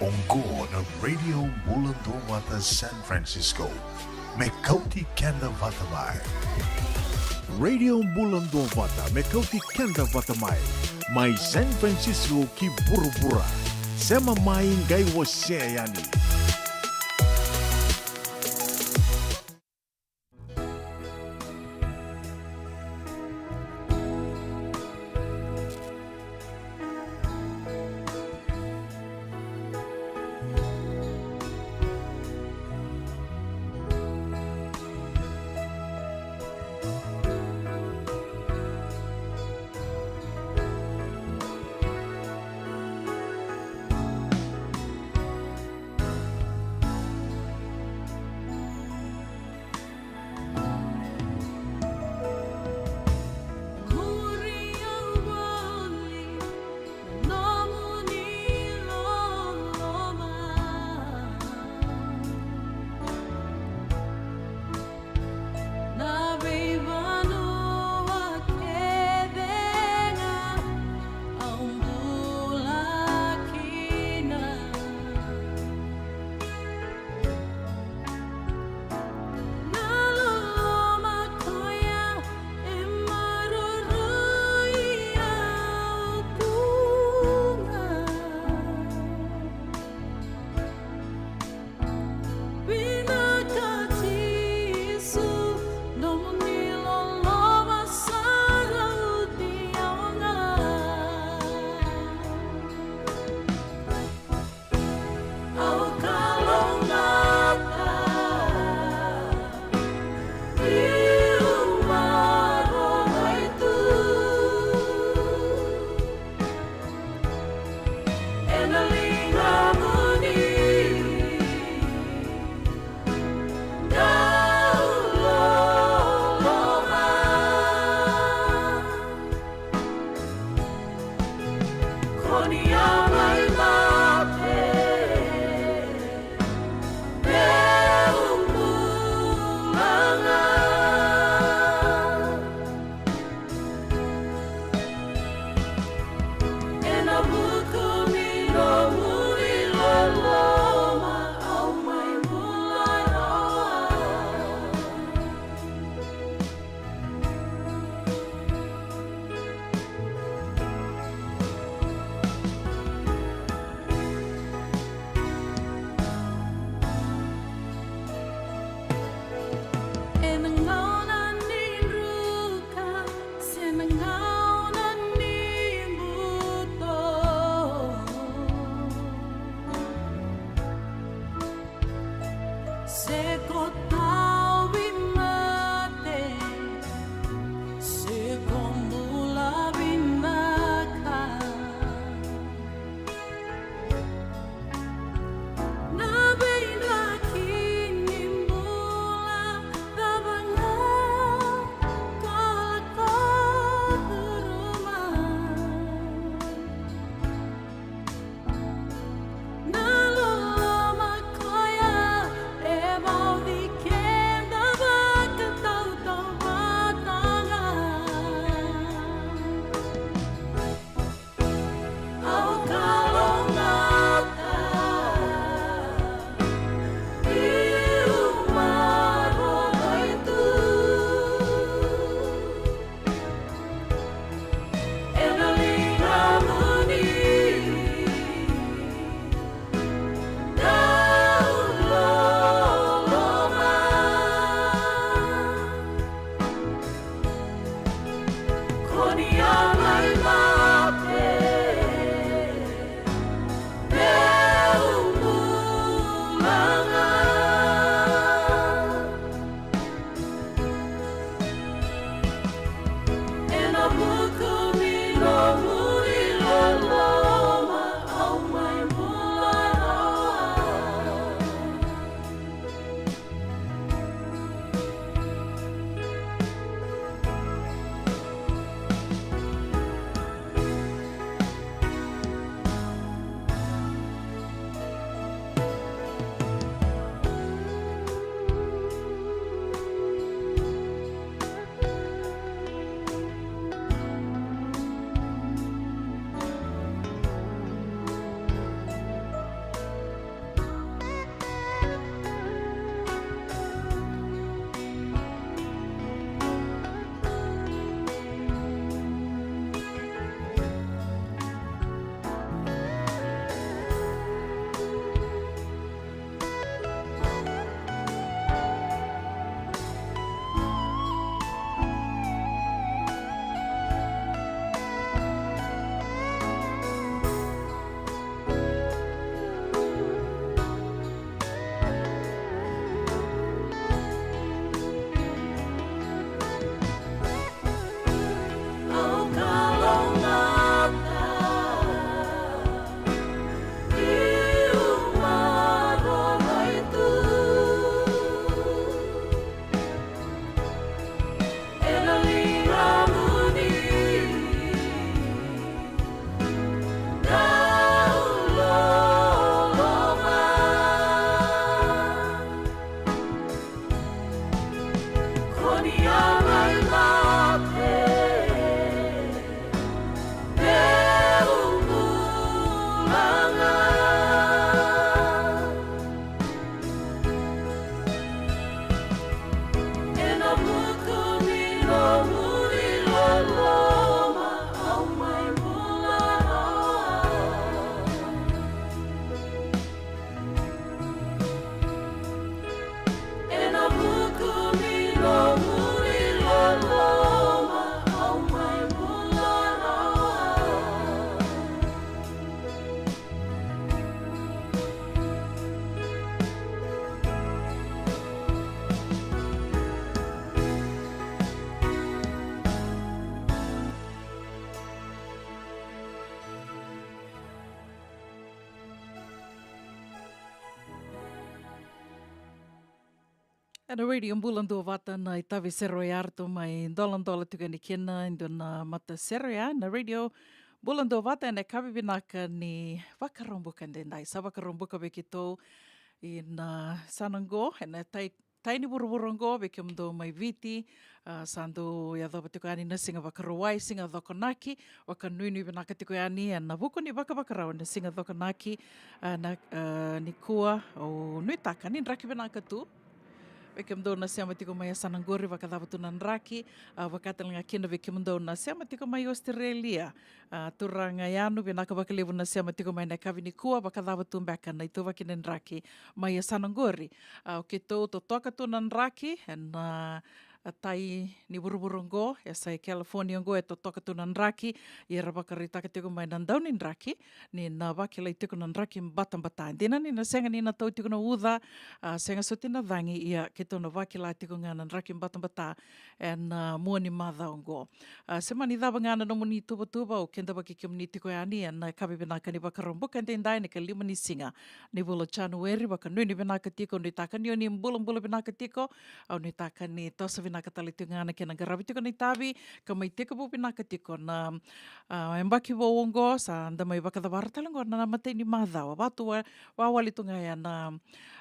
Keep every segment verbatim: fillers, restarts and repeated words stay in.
Oqo na Radio Bula Duavata San Francisco, me kauti keda vata mai. Radio Bula Duavata, me kauti keda vata mai. Mai San Francisco ki vuravura. Sema mai, qai wasea yani. Ena Radio Bula Duavata na itavi sere oya eratou mai doladola tiko yani kina e dua na matasere oya na Radio Bula Duavata ena yakavi vinaka ni Vakaraubuka edaidai. Sa Vakaraubuka vei keitou ena yasana oqo, ena tai, tai ni vuravura oqo vei kemudou mai Viti. A, sa dou yacova tiko yani na siga Vakarauwai, siga Cokonaki, vakanuinui vinaka tiko yani ena vuku ni vakavakarau ena siga Cokonaki, a, na, a, nikua. Au nuitaka ni draki vinaka tu vei kemudou na sema tiko mai yasana qori, vakacava tu na draki, a, vaka tale ga kina vei kemudou na sema tiko mai Australia. A, turaga Yanu, vinaka vakalevu na sema tiko mai na yakavi nikua, vakacava tu beka na ituvaki ni draki mai yasana qori. A, o keitou totoka tu na draki ena, a, tai ni vuravura oqo, e sa i California oqo, e totoka tu na draki, ia era vakaraitaka tiko mai na dau ni draki ni na vakilai tiko na draki batabata. Dina ni na sega ni na tau tiko na uca, a, sega soti na cagi, ia keitou na vakila tiko ga na draki batabata ena, a, mua ni macawa oqo. A, se mani cava ga na nomuni tuvatuva, o keda vaki kemuni tiko yani ena yakavi vinaka ni Vakaraubuka edaidai, na ikalima ni siga ni vula o Janueri, vakanuinui vinaka tiko, nuitaka ni o ni bulabula vinaka tiko. Au nuitaka ni toso vinaka tale tiko ga na kena qaravi tiko na itavi, ka mai tekivu vinaka tiko na, a, yabaki vou oqo, sa da mai vakacavara tale oqo na imatai ni macawa. Vatu wa-, wawali tu ga ya na,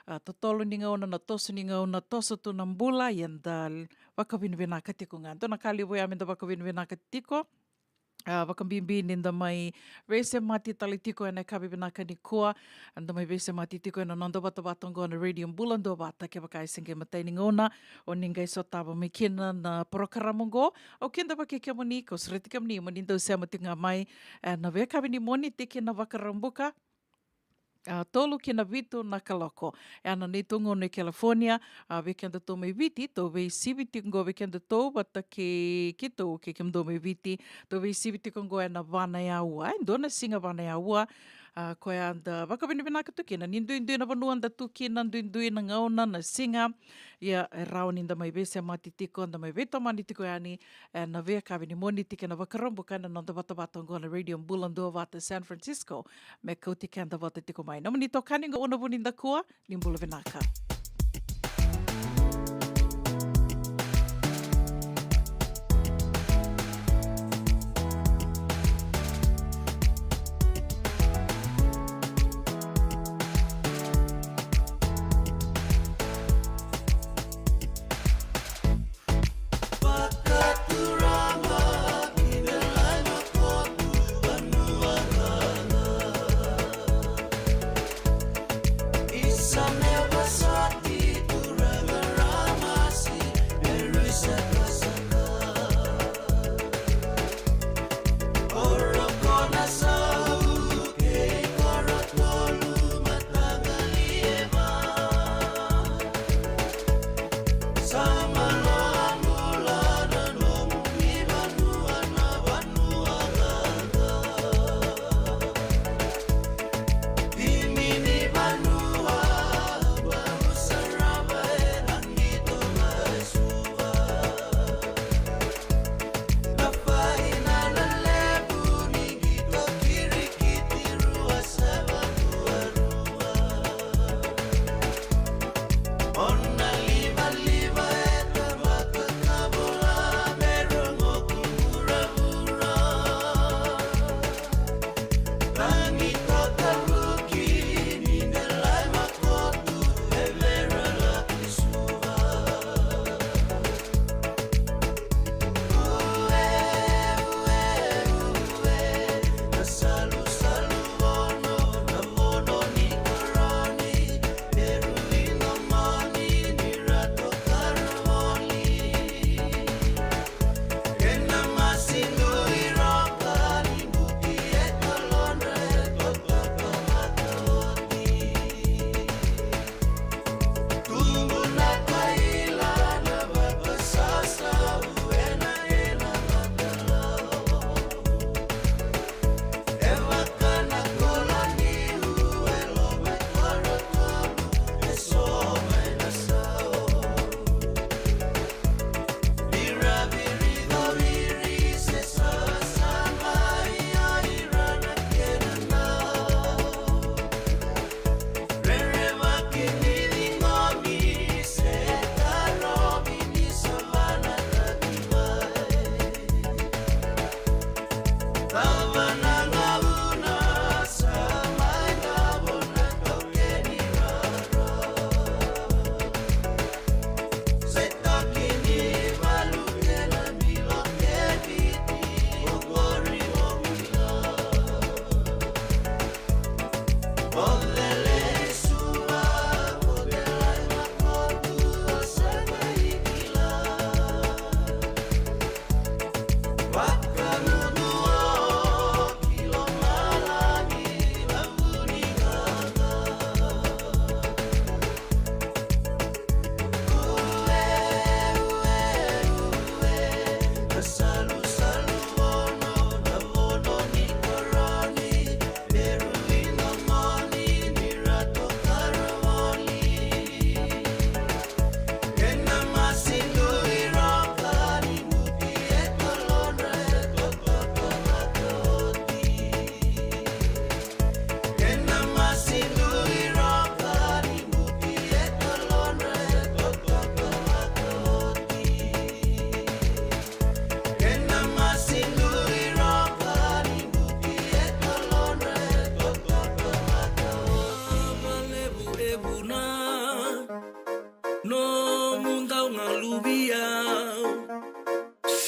a, totolo ni gauna, na toso ni gauna, toso tu na bula, ia da vakavinavinaka tiko ga. Dua na ka levu ya meda vakavinavinaka tiko. A, vakabibi ni da mai veisemati tale tiko ena yakavi vinaka nikua. Da mai veisemati tiko ena noda vatavata oqo na Radio Bula Duavata, kevaka e se qai matai ni gauna o ni qai sotava mai kina na parokaramu oqo. Au kidavaki kemuni, kau sureti kemuni mo ni dau sema tiko ga mai ena veiyakavi ni Moniti ki na Vakaraubuka, a, tolu ki na vitu na kaloko. E a na neitou gauna i California, a, vei kedatou mai Viti, tou veisivi tiko oqo vei kedatou vata kei keitou, kei kemudou mai Viti, tou veisivi tiko oqo ena va na aua, e dua na siga va na aua. A, koya da vakavinavinaka tu kina ni duidui na vanua da tu kina, duidui na gauna, na siga. Ia e rawa ni da mai veisemati tiko, da mai veitomani tiko yani ena veiyakavi ni Moniti ki na Vakaraubuka ena noda vatavata oqo na Radio Bula Duavata San Francisco, me kauti keda vata tiko mai. Nomuni itokani oqo Una Vunidakua, ni bula vinaka.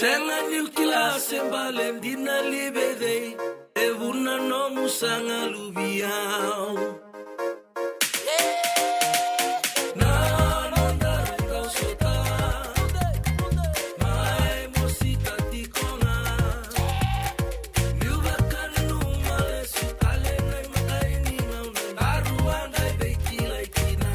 Sega niu kila se bale dina li vei cei e vuna nomu saga luvi au. Na nodaru kau sota mai mosita tiko ga. Niu vakananuma lesu tale na imatai ni gauna daru a qai veikilai kina.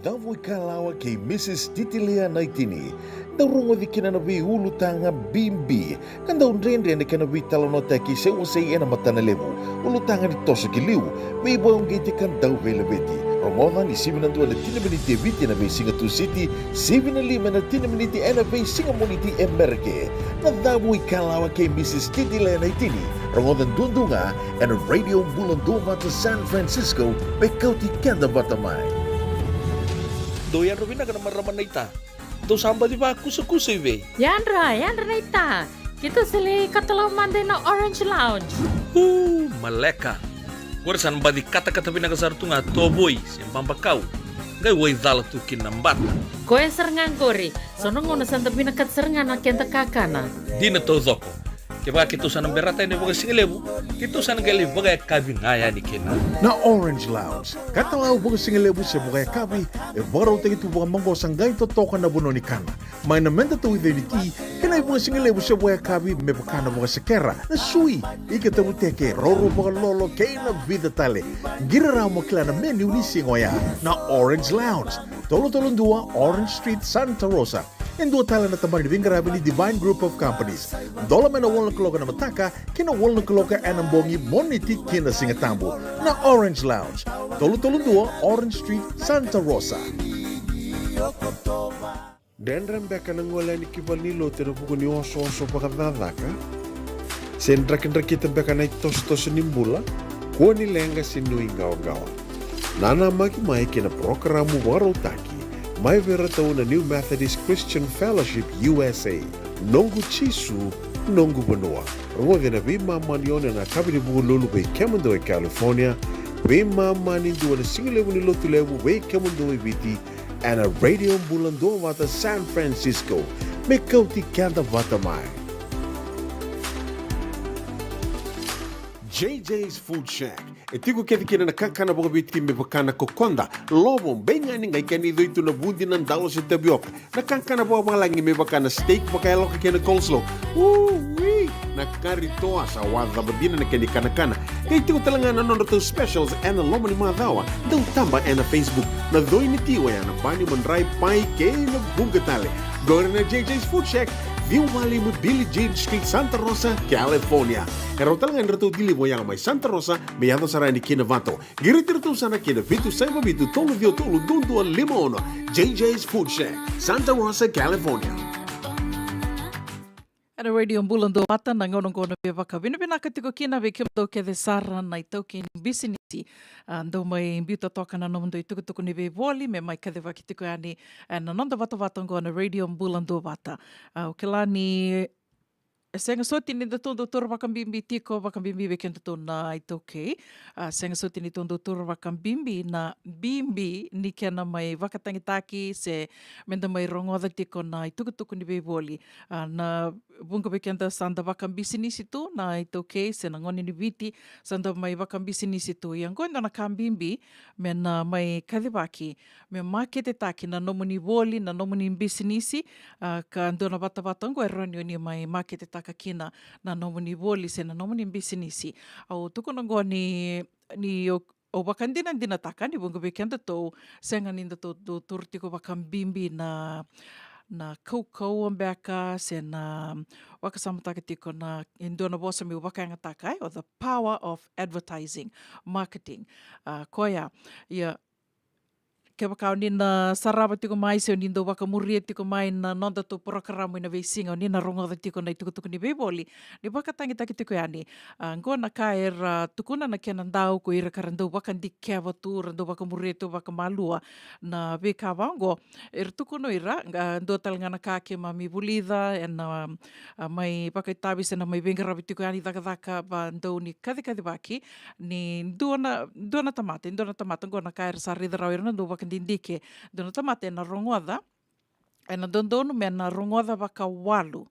Cavo i Kalawa kei Mrs Titilea Naitini. Dau rogoci kina na veiulutaga bibi ka dau dredre na kena veitalanoataki se wasei ena matana levu. Ulutaga ni toso ki liu, veivakauqeti ka dau veilaveti. Rogoca ni sivi na dua na tini na miniti e Viti ena veisiga Tusiti, sivi na lima na tini na miniti ena veisiga Moniti e Merika. Na Cavo i Kalawa kei Mrs Titilea Naitini. Rogoca duadua ga ena Radio Bula Duavata San Francisco, me kauti keda vata mai. Dou yadra vinaka na marama naita. Dou sa baci vakusakusa i vei? Yadra, yadra naita. Keitou sa lai katalau mada ina Orange Lounge. U, maleka. Qori sa na baci katakata vinaka sara tu ga tovoi se babakau. Qai waicala tu kina na bata. Koya sara ga qori. So na gauna sa da vinakata sara ga na keda kakana. Dina taucoko. Kevaka keitou sa na berata yani vakasigalevu, keitou sa na qai lai vakayakavi ga yani kina. Na Orange Lounge, katalau vakasigalevu se vakayakavi, e vakarautaki tu vakamaqosa qai totoka na vanua ni kana. Mai na meda tauica ni ti, kei Na ivuqa sigalevu se vakayakavi me vaka na vakasekera, na sui, ika tavuteke, roro vakalolo kei na vica tale. Qiri rawa mo kila na menu ni siga oya. Na Orange Lounge, tolu tolu dua Orange Street, Santa Rosa. E dua tale na tabana ni veiqaravi ni Divine Group of Companies. Dola mai na walu na kaloko ena mataka ki na walu na kaloko ena bogi Moniti ki na Sigatabu. Na Orange Lounge, tolu tolu dua Orange Street, Santa Rosa. Dredre beka na gole yani ki valenilotu ena vuku ni osooso vakacakacaka? Se drakidrakita beka na itosotoso ni bula? Kua ni leqa se nuiqawaqawa. Nanamaki mai ki na parokaramu vakarautaki mai vei iratou na New Methodist Christian Fellowship U S A, Noqu Jisu, Noqu Vanua. Rogoci ena veimama ni ono ena yakavi ni Vukelulu vei kemudou e California, veimama ni dua na sigalevu ni Lotulevu vei kemudou e Viti, ena Radio Bula Duavata San Francisco. Me kauti keda vata mai. J J's Food Shack. E tiko kece kina na kakana vakaviti me vaka na kokoda, lovo, beigani, qai kena icoitu na vudi, na dalo se tavioka. Na kakana vakavalagi me vaka na steak vakayaloka kei na coleslaw. Ui! Na kari toa, sa wacava dina na kena ikanakana. Qai tiko tale ga na nodratou specials ena loma ni macawa. Dau taba ena Facebook. Na coi ni ti oya na bani, madrai, pai kei na vuqa tale. Qori na J J's Food Shack, ciwa walu lima Billie Jean Street, Santa Rosa, California. E rawa tale ga ni ratou deliver oya mai Santa Rosa me yaco sara yani ki Novato. Qiriti iratou sara ki na vitu saiva vitu tolu ciwa tolu dua dua lima ono. J J's Food Shack, Santa Rosa, California. Ena Radio Bula Duavata, na gauna oqo na me vakavinavinaka tiko kina vei kemudou kece sara na itaukei ni bisinisi. A, dou mai biuta toka na nomudou itukutuku ni veivoli me mai kacivaki tiko yani, e, na noda vatavata oqo na Radio Bula Duavata. A, o kila ni e sega soti ni datou dau taura vakabibi tiko, vakabibi vei kedatou na itaukei. A, sega soti ni datou dau taura vakabibi na bibi ni kena mai vakatagitaki se meda mai rogoca tiko na itukutuku ni veivoli. A, na vuqa vei keda sa da vakabisinisi tu na itaukei se na gone ni Viti, sa da mai vakabisinisi tu. Ia oqo e dua na ka bibi me na mai kacivaki, me maketetaki na nomuni voli, na nomuni bisinisi, a, ka dua na vatavata oqo e rawa ni o ni mai maketetaka kina na nomuni voli se na nomuni bisinisi. Au tukuna oqo ni, ni o, au vakadinadinataka ni vuqa vei kedatou sega ni datou, datou taura tiko vakabibi na, na kaukauwa beka se na vakasamataka tiko na, e dua na vosa meu vakayagataka, e, o the power of advertising, marketing. A, koya, ia, kevaka o ni na sarava tiko mai se o ni dau vakamuria tiko mai na nodatou porokaramu ena veisiga, o ni na rogoca tiko na itukutuku ni veivoli ni vakatagitaki tiko yani. A, oqo na ka era tukuna na kena dau ko ira ka ra dau vakadikeva tu, ra dau vakamuria tu vakamalua na veika va oqo. Era tukuna o ira, a, dua tale ga na ka keimami vulica ena, a, mai vakaitavi se na mai veiqaravi tiko yani cakacaka va dau ni kacikacivaki, ni dua na, dua na tamata, e dua na tamata, oqo na ka era sa raica rawa ira na dau vakadidike. Dua na tamata ena rogoca, ena dodonu me na rogoca vakawalu.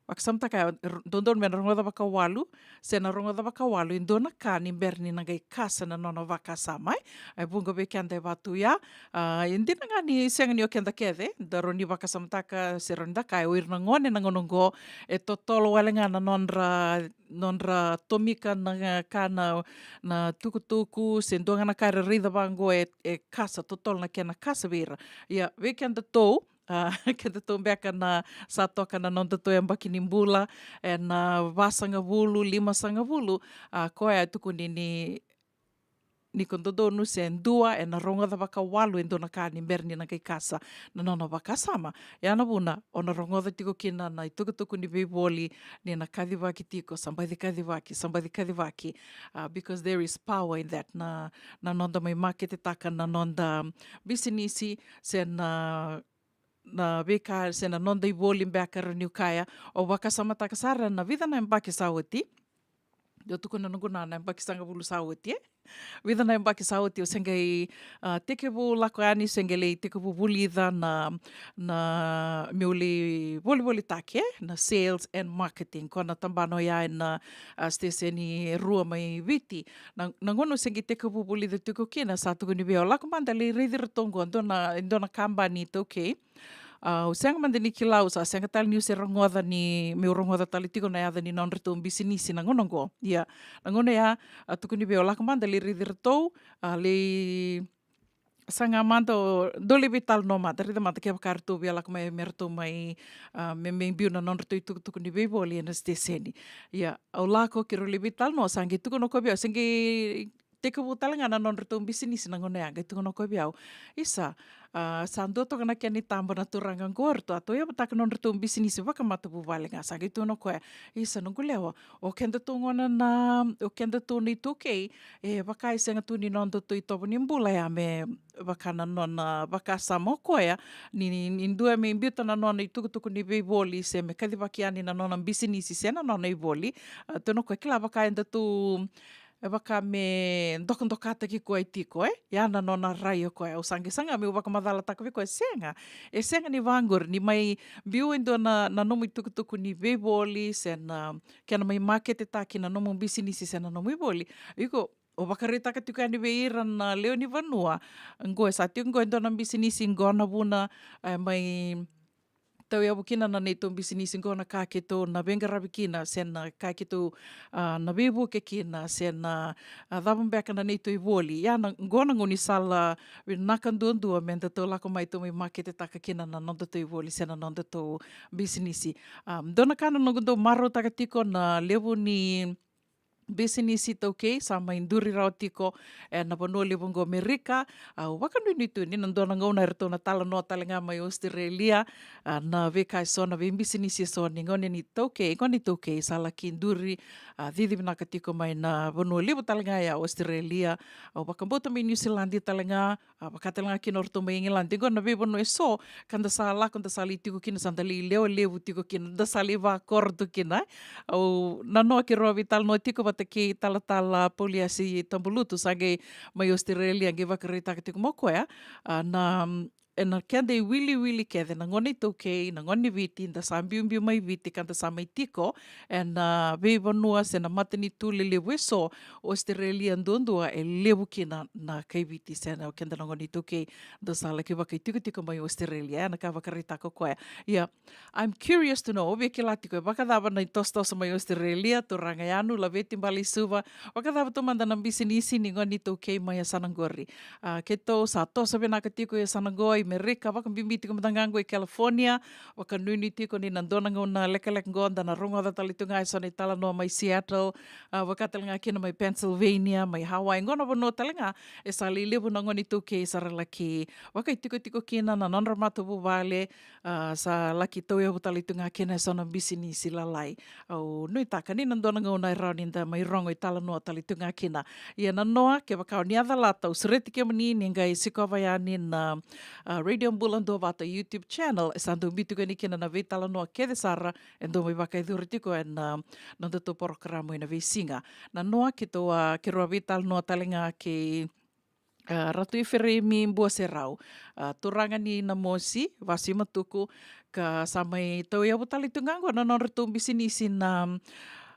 Vakasamataka, e, r-, dodonu me na rogoca vakawalu, se na rogoca vakawalu e dua na ka ni bera ni na qai kasa na nona vakasama, e. E vuqa vei keda e vatu ya. A, e dina ga ni sega ni o keda kece, da rawa ni vakasamataka se rawa ni da kaya o ira na gone na gauna oqo, e totolo wale ga na nodra nodra tomika na ka na, na tukutuku, se dua ga na ka era raica vaqo e, e kasa, totolo na kena kasa vei ira. Ia, vei kedatou, a, kedatou beka na sa toka na nodatou yabaki ni bula, ena vasagavulu, limasagavulu, a, koya e tukuni ni, ni ko dodonu se dua ena rogoca vakawalu e dua na ka ni bera ni na qai kasa na nona vakasama. Ia na vuna o na rogoca tiko kina na itukutuku ni veivoli ni na kacivaki tiko, sa baci kacivaki, sa baci kacivaki. A, because there is power in that. Na, na noda mai maketetaka na noda bisinisi se na na veika se na noda ivoli beka, rawa niu kaya, au vakasamataka sara na vica na yabaki sa oti. Dau tukuna noqu na, na yabaki sagavulu sa oti, e? Vica na yabaki sa oti, au se qai, a, tekivu lako yani, se qai lai tekivu vulica na, na meu lai volivolitaki, e? Na sales and marketing. Ko na tabana oya ena, a, siteseni e rua mai Viti. Na, na gauna au se qai tekivu vulica tiko kina, sa tukuni vei au, lako mada lai raici iratou qo, dua na, dua na kabani iTaukei. A, au sega mada ni kila, au sa sega tale niu se rogoca ni, meu rogoca tale tiko na yaca ni nodratou bisinisi na gauna oqo. Ia, na gauna ya, a, tukuni vei au, lako mada lai raici iratou, a, lai saga mada, o, dou lai veitalanoa mada, raica mada kevaka ratou via lako mai me ratou mai, a, me, me biu na nodratou itukutuku ni veivoli ena siteseni. Ia, au lako, keirau lai veitalanoa, sa qai tukuna o koya vei au, se qai tekivu tale ga na nodratou bisinisi na gauna ya, qai tukuna o koya vei au. Isa, a, sa dua toka na kena itaba na turaga oqo, ratou a tauyavutaka na nodratou bisinisi vakamatavuvale ga, sa qai tukuna o koya. Isa, noqu lewa, o kedatou gona na, o kedatou na iTaukei, e vaka e sega tu ni nodatou itovo ni bula ya me vaka na nona vakasama o koya, ni, ni, ni dua me biuta na nona itukutuku ni veivoli se me kacivaki yani na nona bisinisi se na nona ivoli. A, tukuna o koya, kila, vaka edatou, e vaka me dokadokataki koya tiko, e? Ya na nona rai o koya. Au sa qai saga meu vakamacalataka vei koya, sega. E sega ni vaqori, ni mai biu e dua na, na nomu itukutuku ni veivoli, se na kena mai maketetaki na nomu bisinisi se na nomu ivoli. Iko, o vakaraitaka tiko yani vei ira na lewe ni vanua. Qo e sa tiko qo e dua na bisinisi qo na vuna, e, mai tauyavu kina na neitou bisinisi qo na ka keitou na veiqaravi kina, se na ka keitou, a, na veivuke kina, se na, a, cava beka na neitou ivoli. Ia na, qo na gaunisala vinaka duadua me datou lako mai tou mai maketetaka kina na nodatou ivoli, se na nodatou bisinisi. A, dua na ka na noqu dau marautaka tiko na levu ni bisinisi iTaukei sa mai duri rawa tiko, e, na vanua levu oqo Amerika. Au vakanuinui tu ni na dua na gauna eratou na talanoa tale ga mai Australia, a, na veika eso, na veibisinisi eso ni gone ni iTaukei, gone iTaukei sa laki duri, a, cici vinaka tiko mai na vanua levu tale ga ya Australia. Au vakabauta mai Niusiladi tale ga, a, vaka tale ga kina o ratou mai Igiladi. Qo na veivanua eso ka da sa lako, da sa lai tiko kina, sa da lai lewa levu tiko kina, da sa lai vakoro tu kina, e. Au nanoa keirau a veitalanoa tiko vata kei talatala Pauliasi Tabulutu, sa qai mai Australia, qai vakaraitaka tiko mai o koya, a, na, e, na keda iwiliwili kece, na gone iTaukei, na gone ni Viti, da sa biubiu mai Viti ka da sa mai tiko ena, a, veivanua se na matanitu lelevu eso, Australia duadua e levu kina na kai Viti se na keda na gone iTaukei, da sa laki vakaitikotiko mai Australia, e, na ka vakaraitaka o koya. Ia, I'm curious to know, au via kila tiko e vakacava na itosotoso mai Australia, turaga Yanu, Laveti, Bale i Suva, vakacava tu mada na bisinisi ni gone iTaukei mai yasana qori. A, keitou sa toso vinaka tiko e yasana qo i Amerika, vakabibi tiko mada ga qo i California, vakanuinui tiko ni na dua na gauna lekaleka qo da na rogoca tale tu ga eso na italanoa mai Seattle, a, vaka tale ga kina mai Pennsylvania, mai Hawaii, qo na vanua tale ga e sa lai levu na gone iTaukei sa ra laki vakaitikotiko kina na nodra matavuvale, a, sa laki tauyavu tale tu ga kina eso na bisinisi lalai. Au nuitaka ni na dua na gauna e rawa ni da mai rogo italanoa tale tu ga kina. Ia nanoa, kevaka o ni a calata, au sureti kemuni ni qai sikova yani na, a, Radio Bula Duavata YouTube channel, e sa dau biu tiko yani kina na veitalanoa kece sara e dau mai vakayacori tiko ena, a, nodatou porokaramu ena veisiga. Nanoa, keitou a, keirau a veitalanoa tale ga kei, a, Ratu Ifereimi Buaserau, a, turaga ni Namosi, Vasu i Matuku, ka sa mai tauyavu tale tu ga qo na nodratou bisinisi na,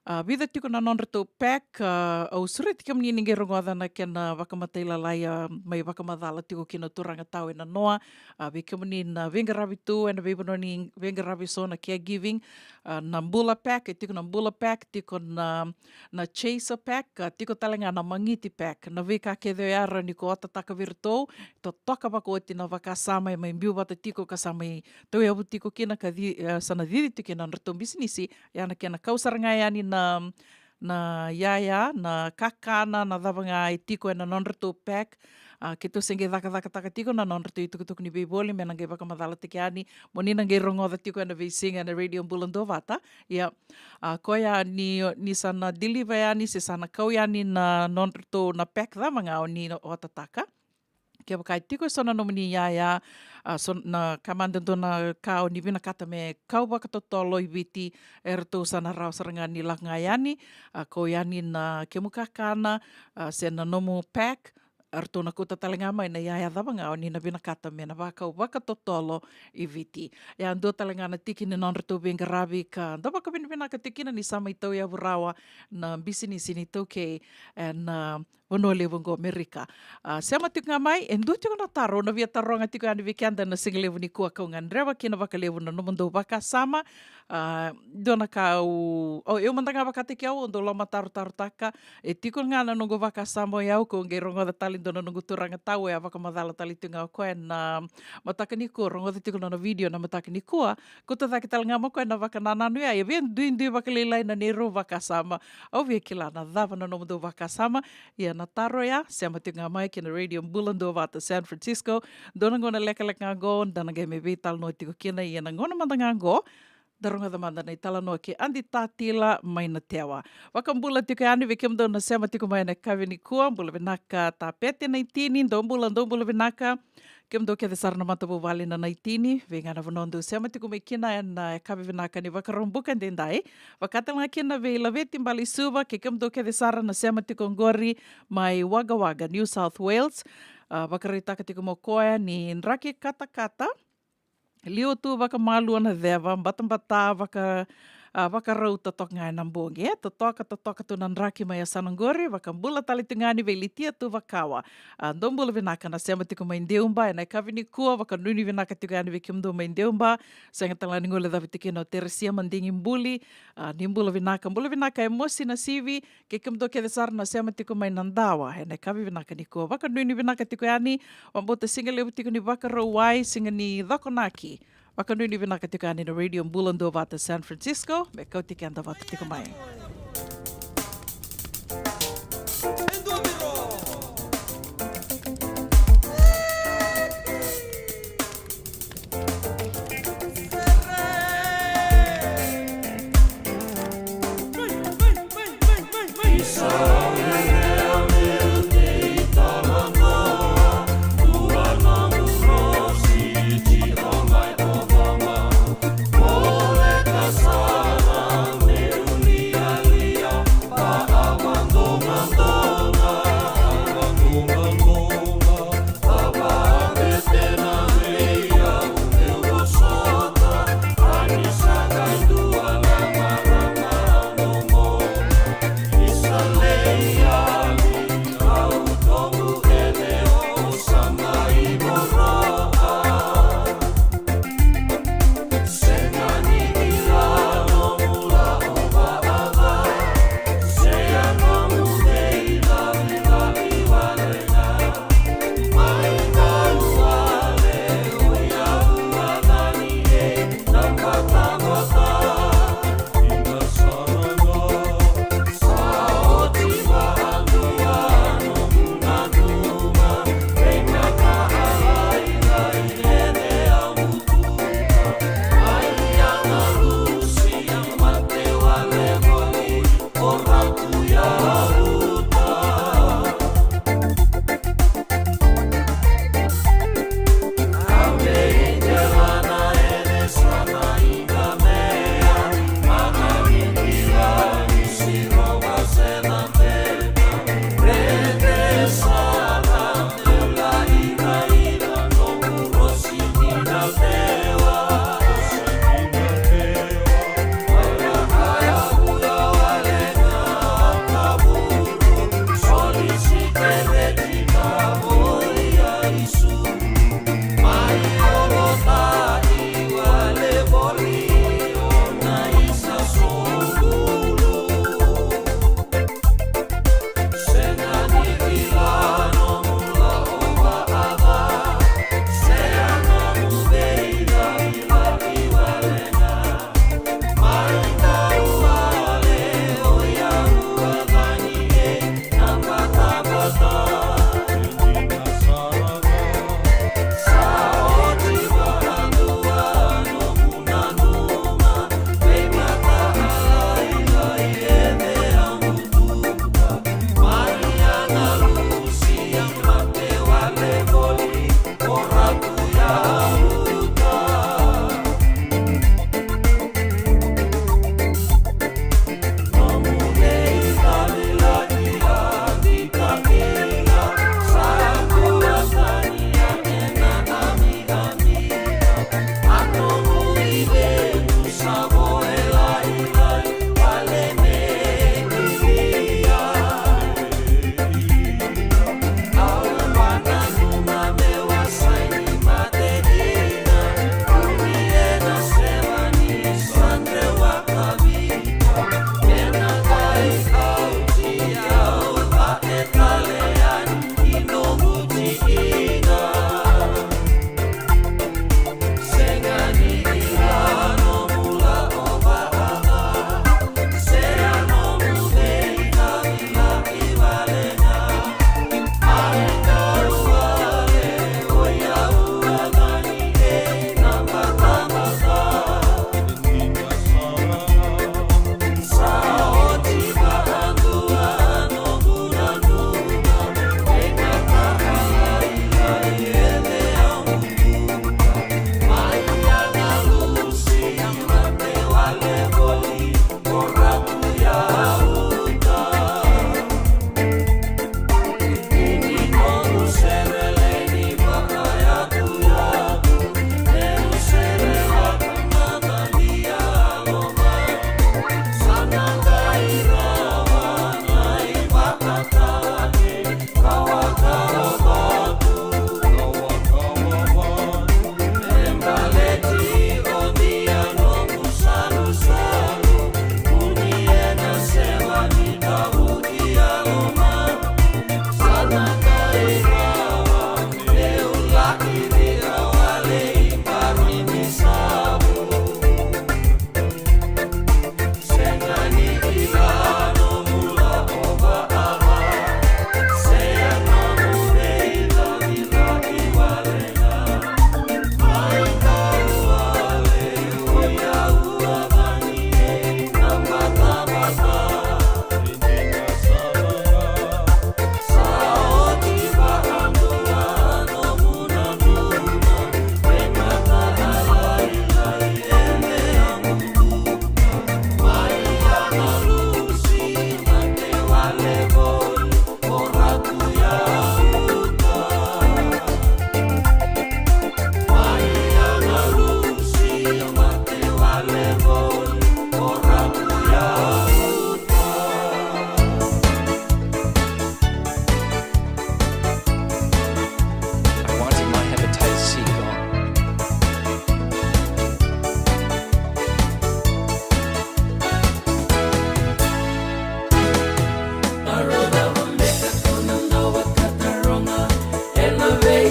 a, vica tiko na nodratou pack, a, au sureti kemuni ni qai rogoca na kena vakamatailalai, a, mai vakamacala tiko kina o turaga tau e nanoa, a, vei kemuni na veiqaravi tu ena veivanua ni veiqaravi eso na caregiving, a, na bula pack, e tiko na bula pack, tiko na, na chaser pack, a, tiko tale ga na magiti pack, na veika kece oya rawa ni ko otataka vei iratou, totoka vakaoti na vakasama e mai biu vata tiko ka sa mai tauyavu tiko kina ka ci-, e, sa na cici tiko kina na nodratou bisinisi, ia na kena kau sara ga yani na, na yaya, na kakana, na cava ga e tiko ena nodratou pack. A, keitou se qai cakacakataka tiko na nodratou itukutuku ni veivoli me na qai vakamacalataki yani, mo ni na qai rogoca tiko ena veisiga ena Radio Bula Duavata. Ia, a, koya ni, ni sa na deliver yani se sa na kau yani na nodratou na pack cava ga o ni otataka. Kevaka e tiko eso na nomuni yaya, a, so na ka mada dua na ka o ni vinakata me kau vakatotolo i Viti, eratou sa na rawa sara ga ni lako ga yani, a, kau yani na kemu kakana, a, se na nomu pack, eratou na kauta tale ga mai na iyaya cava ga o ni na vinakata me na vakau vakatotolo i Viti. Ia dua tale ga na tiki ni nodratou veiqaravi ka dau vakavinavinaka tiko kina ni sa mai tauyavu rawa na bisinisi ni iTaukei ena vanua levu oqo Amerika. A, sema tiko ga mai, e dua tiko na taro au na via taroga tiko yani vei keda na siga levu nikua kau gadreva kina vakalevu na nomudou vakasama. A, dua na ka au, au, au mada ga vakataki au, au dau lomatarotarotaka. E tiko ga na noqu vakasama o yau, kau qai rogoca tale dua na noqu turaga tau, e a vakamacala tale tiko ga o koya na mataka nikua, rogoca tiko na nona vidio na mataka nikua. Kauta cake tale ga mai o koya na vakanananu ya, e via duidui vakalailai na neirau vakasama. Au via kila na cava na nomudou vakasama. Ia na taro ya, sema tiko ga mai ki na Radio Bula Duavata San Francisco. Dua na gauna lekaleka ga oqo, da na qai mai veitalanoa tiko kina, ia na gauna mada ga oqo, da rogoca mada na italanoa kei Adi Tatila mai Natewa. Vakabula tiko yani vei kemudou na sema tiko mai ena yakavi nikua, bula vinaka Tapete Naitini, dou bula, dou bula vinaka. Kemudou kece sara na matavuvale na Naitini, vei ga na vanua dou sema tiko mai kina ena yakavi vinaka ni Vakaraubuka edaidai. Vakatalega kina vei Laveti Balesuva, kei kemudou kece sara na sema tiko oqori mai Wagga Wagga, New South Wales. A, vakaraitaka tiko mai o koya ni draki katakata, liwa tu vakamalua na ceva, batabata vaka, a, vakarauta toka ga ena bogi. E, totoka, totoka tu na draki mai yasana oqori, vakabula tale tu ga yani vei Litia Tuvakawa. A, dou bula vinaka na sema tiko mai Deuba ena yakavi nikua, vakanuinui vinaka tiko yani vei kemudou mai Deuba. Sega tale ga ni guilecavi tiko kina o Teresia Madigi Buli. A, ni bula vinaka, bula vinaka Emosi Nasivi, kei kemudou kece sara na sema tiko mai Nadawa ena yakavi vinaka nikua. Vakanuinui vinaka tiko yani, vakabauta siga levu tiko ni Vakarauwai, siga ni Cokonaki. Vakanuinui vinaka tiko yani na Radio Bula Duavata San Francisco, me kauti keda vata tiko mai.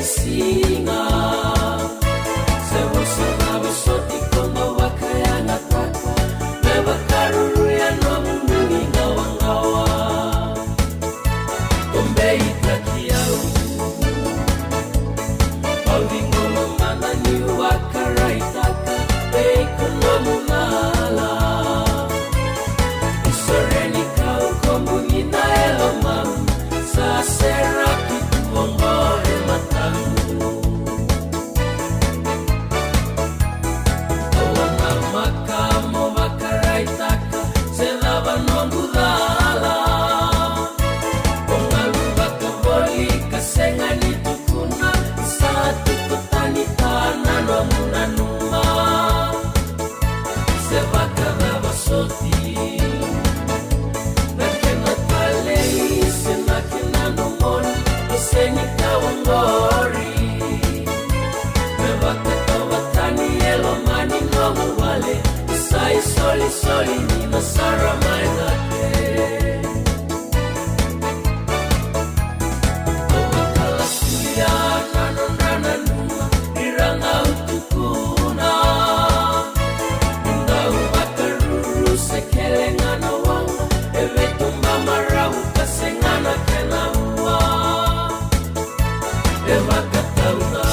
Siga, se vosa cava soti ko dau vakayagataka, me vakaruru ena nomu nuiqawaqawa. Ko beitaki au, au viqoma mada niu vakaraitaka vei iko nomu cala. Isore ni kau ko bogi na yalomamu, sa seraki tu oqo e matamu. Au a namaka mo vakaraitaka se cava noqu cala. Ko galu vakavoli ka sega ni tukuna, sa tiko tani ta na nomu nanuma. Se vakacava soti na kena talei se na kena nomoni, e sega ni ka oqori. Me vakatauvatani e loma ni nomu vale, sa isolisoli ni na sara mai cake. Au vakalasuya na nodra nanuma, ira ga au tukuna. Dau vakaruru se kele ga na waqa, e veituba marau ka sega na kena vua. E vakatau ga.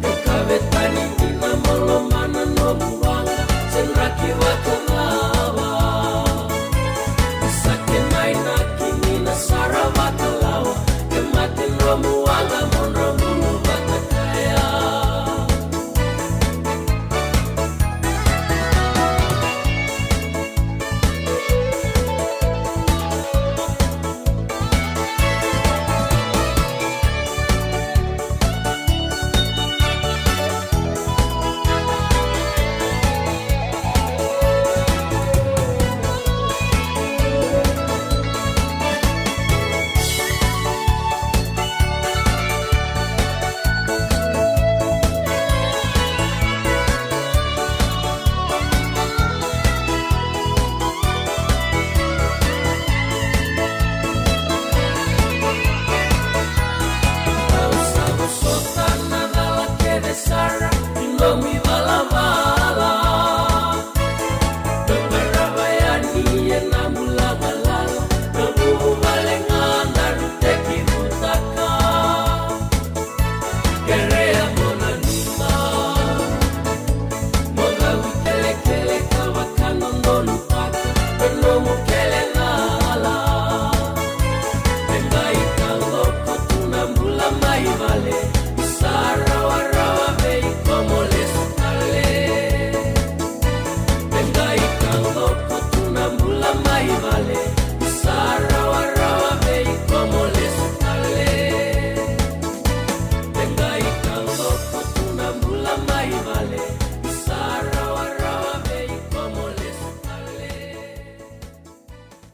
Ka kavetani ni na moloma na nomu waqa, se draki vakacava. Sa kena inaki ni na sara vakalawa, e mate nomu waqa mo dra bulu vata kaya. Au sa vosota na cala kece sara ni nomu ivalavala. Dau qarava yani ena bula galala, na vuvale ga daru tekivutaka. Kerea mo nanuma, mo cau ikelekele ka vakadodonutaka na nomu kele cala. E qai taqoko tu na bula mai vale, sa rawarawa vei iko mo lesu tale. E qai taqoko tu na bula mai vale, sa rawarawa vei iko mo lesu tale. E qai taqoko tu na bula mai vale, sa rawarawa vei iko mo lesu tale.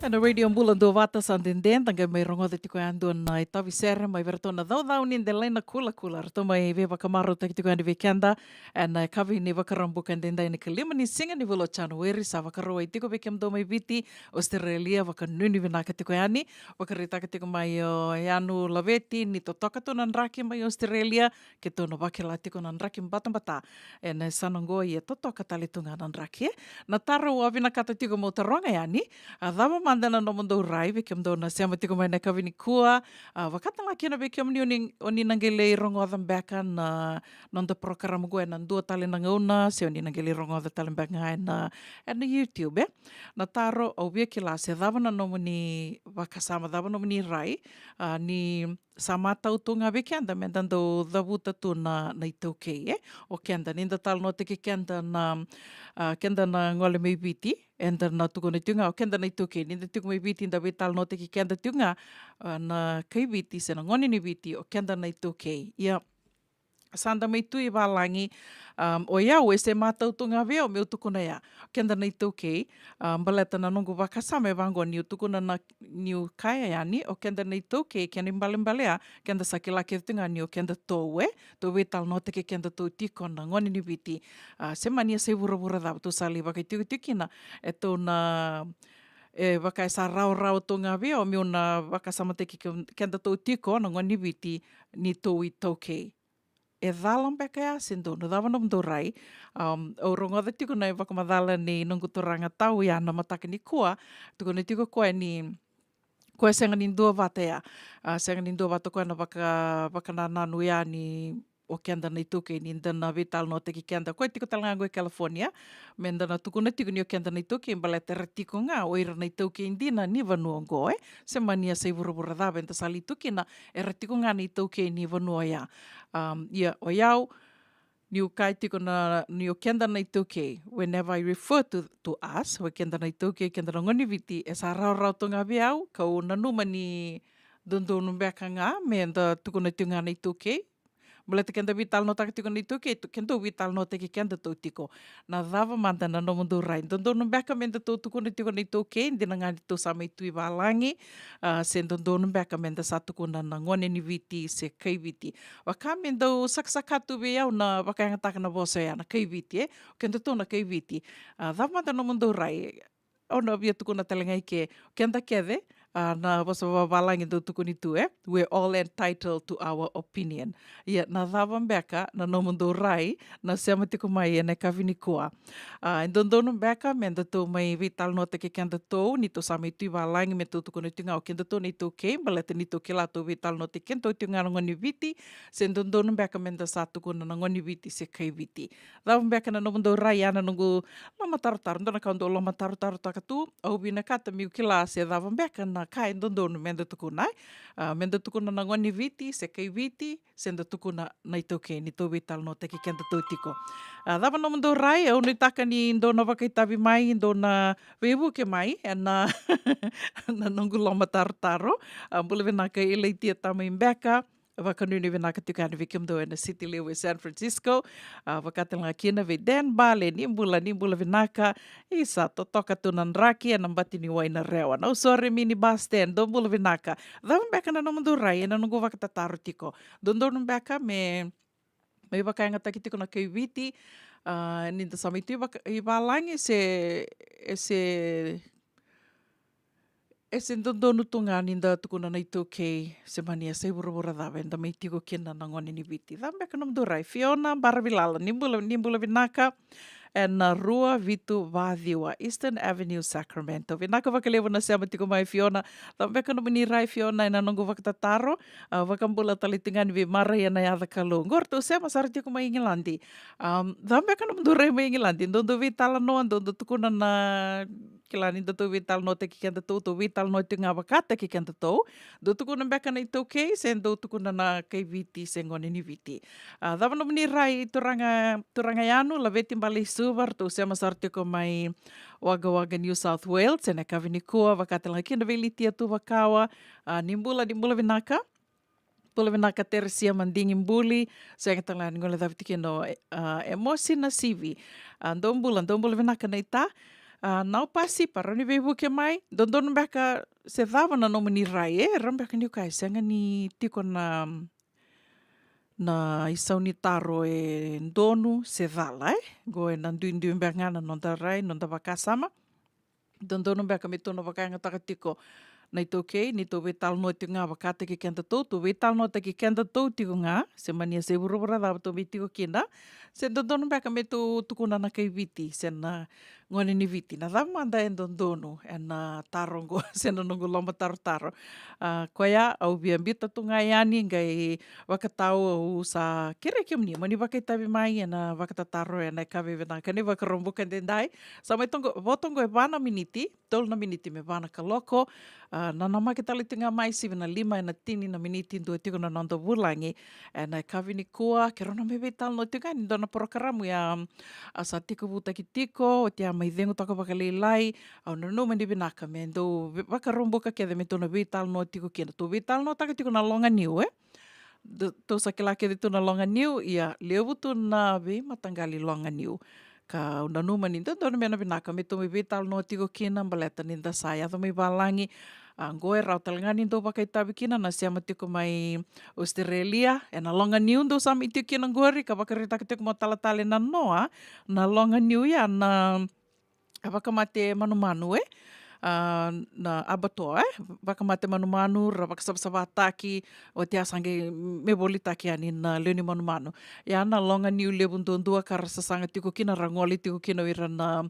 Ena Radio Bula Duavata sa dede, da qai mai rogoca tiko yadua na itavi sere mai vei iratou na Caucau ni Delai na Kulakula. Ratou mai veivakamarautaki tiko yani vei keda ena yakavi ni Vakaraubuka edaidai, na ikalima ni siga ni vula o Janueri. Sa vakarau tiko vei kemudou mai Viti, Australia, vakanuinui vinaka tiko yani. Vakaraitaka tiko mai o Yanu Laveti ni totoka tu na draki mai Australia, keitou na vakila tiko na draki batabata ena yasana oqo, ia totoka tale tu ga na draki. Na taro au vinakata tiko meu taroga yani, a cava mada na nomudou rai vei kemudou na sema tiko mai na yakavi nikua, a, vakatalega kina vei kemuni o ni, o ni na qai lai rogoca beka na noda porokaramu qo ena dua tale na gauna, se o ni na qai lai rogoca tale beka ga ena, ena YouTube, e? Na taro au via kila se cava na nomuni vakasama, cava nomuni rai, a, ni sa matau tu ga vei keda meda dau cavuta tu na, na iTaukei, e? O keda ni da talanoataki keda na, a, keda na gole mai Viti, eda na tukuna tiko ga o keda na iTaukei. Ni da tiko mai Viti, da veitalanoataki keda tiko ga, a, na kai Viti se na gone ni Viti, o keda na iTaukei. Ia, sa da mai tu i valagi, um, o yau e se matau tu ga vei au meu tukuna ya, o keda na iTaukei, a, baleta na noqu vakasama e vaqo niu tukuna na, niu kaya yani o keda na iTaukei, kena ibalebale ya, keda sa kila kece tu ga ni o kedatou, e, tou veitalanoataki kedatou tiko na gone ni Viti. A, se mani a sa i vuravura cava tou sa lai vakaitikotiko kina, e tou na, e vaka e sa rawarawa tu ga vei au meu na vakasamataki ke-, kedatou tiko na gone ni Viti ni tou iTaukei. E cala beka ya se donu? Cava nomudou rai? Am, au rogoca tiko na ivakamacala nei noqu turaga tau ya na mataka nikua, tukuna tiko koya ni koya sega ni duavata ya. A, sega ni duavata koya na vaka-, vakanananu ya ni o keda na iTaukei ni da na veitalanoataki keda. Koya tiko tale ga qo e California, me da na tukuna tiko ni o keda na iTaukei baleta era tiko ga o ira na iTaukei dina ni vanua qo, e. Se mani a sa ivuravura cava eda sa lai tu kina, era tiko ga na iTaukei ni vanua ya. Am, ia, o yau, niu kaya tiko na, ni o keda na iTaukei, whenever I refer to, to us, o keda na iTaukei, keda na gone ni Viti, e sa rawarawa tu ga vei au, kau nanuma ni dodonu beka ga me da tukuna tiko ga na iTaukei. Baleta keda veitalanoataka tiko na iTaukei, tu-, keda veitalanoataki kedatou tiko. Na cava mada na nomudou rai? Dodonu beka me datou tukuna tiko na iTaukei, dina ga ni tou sa mai tu i valagi, a, se dodonu beka me da sa tukuna na gone ni Viti se kai Viti. Vaka me dau sakasaka tu vei au na vakayagataka na vosa ya na kai Viti, e? Kedatou na kai Viti. A, cava mada na nomudou rai? Au na via tukuna tale ga i ke, keda kece, a, na vosa vavalagi dau tukuni tu, e? We're all entitled to our opinion. Ia, na cava beka na nomudou rai na sema tiko mai ena yakavi nikua? A, e dodonu beka me datou mai veitalanoataki kedatou, ni tou sa mai tu i valagi, me tou tukuna tiko ga o kedatou na iTaukei, baleta ni tou kila tou veitalanoataki kedatou tiko ga na gone ni Viti, se dodonu beka me da sa tukuna na gone ni Viti se kai Viti. Cava beka na nomudou rai? Ya na noqu lomatarotaro, dua na ka au dau lomatarotarotaka tu, au vinakata meu kila se cava beka na ka e dodonu me da tukuna, e. A, me da tukuna na gone ni Viti se kai Viti, se da tukuna na iTaukei ni tou veitalanoataki kedatou tiko. A, cava nomudou rai? Au nuitaka ni dou na vakaitavi mai, dou na veivuke mai ena, na noqu lomatarotaro. A, bula vinaka i Laitia Tamai Beka, vakanuinui vinaka tiko yani vei kemudou ena city levu e San Francisco. A, vaka tale ga kina vei Dan Bale, ni bula, ni bula vinaka. Isa, totoka tu na draki ena bati ni wai na rewa. Nausori mini bus stand, dou bula vinaka. Cava beka na nomudou rai ena noqu vakatataro tiko? Dodonu beka me, me vakayagataki tiko na kai Viti, a, ni da sa mai tu i vaka-, i valagi se, e se E se dodonu tu ga ni da tukuna na iTaukei, se mani a sa i vuravura cava eda mai tiko kina na gone ni Viti. Cava beka nomudou rai? Fiona Baravilala, ni bula, ni bula vinaka. Ena rua vitu va ciwa Eastern Avenue, Sacramento. Vinaka vakalevu na sema tiko mai, Fiona. Cava beka nomuni rai, Fiona, ena noqu vakatataro? A, vakabula tale tiko ga ni veimarai ena yaca Kalou. Qori tou sema sara tiko mai Igiladi. Am, cava beka nomudou rai mai Igiladi? Dou, dou veitalanoa, dou, dou tukuna na kila ni datou veitalanoataki kedatou, tou veitalanoa tiko ga vakataki kedatou. Dou tukuna beka na iTaukei, se dou tukuna na kai Viti, se gone ni Viti. A, cava nomuni rai, turaga, turaga Yanu, Laveti Baleisuva, ratou sema sara tiko mai Wagga Wagga, New South Wales, ena yakavi nikua, vaka tale ga kina vei Litia Tuvakawa. A, ni bula, ni bula vinaka. Bula vinaka Teresia Madigi Buli, sega tale ga ni guilecavi tiko kina o, a, Emosi Nasivi. A, dou bula, dou bula vinaka naita. A, Nau Pasipa, rawa ni veivuke mai, dodonu beka se cava na nomuni rai, e, rawa beka niu kaya, sega ni tiko na, na isau ni taro e donu se cala, e. Qo ena duidui beka ga na noda rai, noda vakasama. Dodonu beka me tou na vakayagataka tiko na iTaukei, ni tou veitalanoa tiko ga vakataki kedatou, tou veitalanoataki kedatou tiko ga, se mani a sa i vuravura cava tou mai tiko kina, se dodonu beka me tou tukuna na kai Viti, se na gone ni Viti. Na cava mada e dodonu ena taro qo, se na noqu lomatarotaro. A, koya, au via biuta tu ga yani, qai vakatau, au sa kerei kemuni, moni vakaitavi mai ena vakatataro ena yakavi vinaka ni Vakaraubuka edaidai. Sa mai toqo, vo toqo e va na miniti, tolu na miniti me va na kaloko. A, nanamaki tale tiko ga mai, sivi na lima ena tini na miniti, dua tiko na noda vulagi ena yakavi nikua, keirau na mai veitalanoa tiko ga ni dua na porokaramu ya, a, sa tekivutaki tiko, oti ya mai cegu toka vakalailai. Au nanuma ni vinaka me dou ve-, Vakaraubuka kece me tou na veitalanoa tiko kina. Tou veitalanoataka tiko na loga niu, e? Tou sa kila kece tu na loga niu, ia levu tu na veimataqali loga niu. Ka au nanuma ni dodonu me na vinaka me tou mai veitalanoa tiko kina baleta ni da sa yaco mai valagi. A, qo e rawa tale ga ni dou vakaitavi kina na sema tiko mai Australia, ena loga niu dou sa mai tiko kina qori, ka vakaraitaka tiko mo talatale na noa, na loga niu ya na a vakamate manumanu, e? a, na abattoir, e? Vakamate manumanu, ra vakasavasavataki, oti ya sa qai me volitaki yani na lewe ni manumanu. Ia na loga niu levu duadua ka ra sasaga tiko kina, ra gole tiko kina o ira na,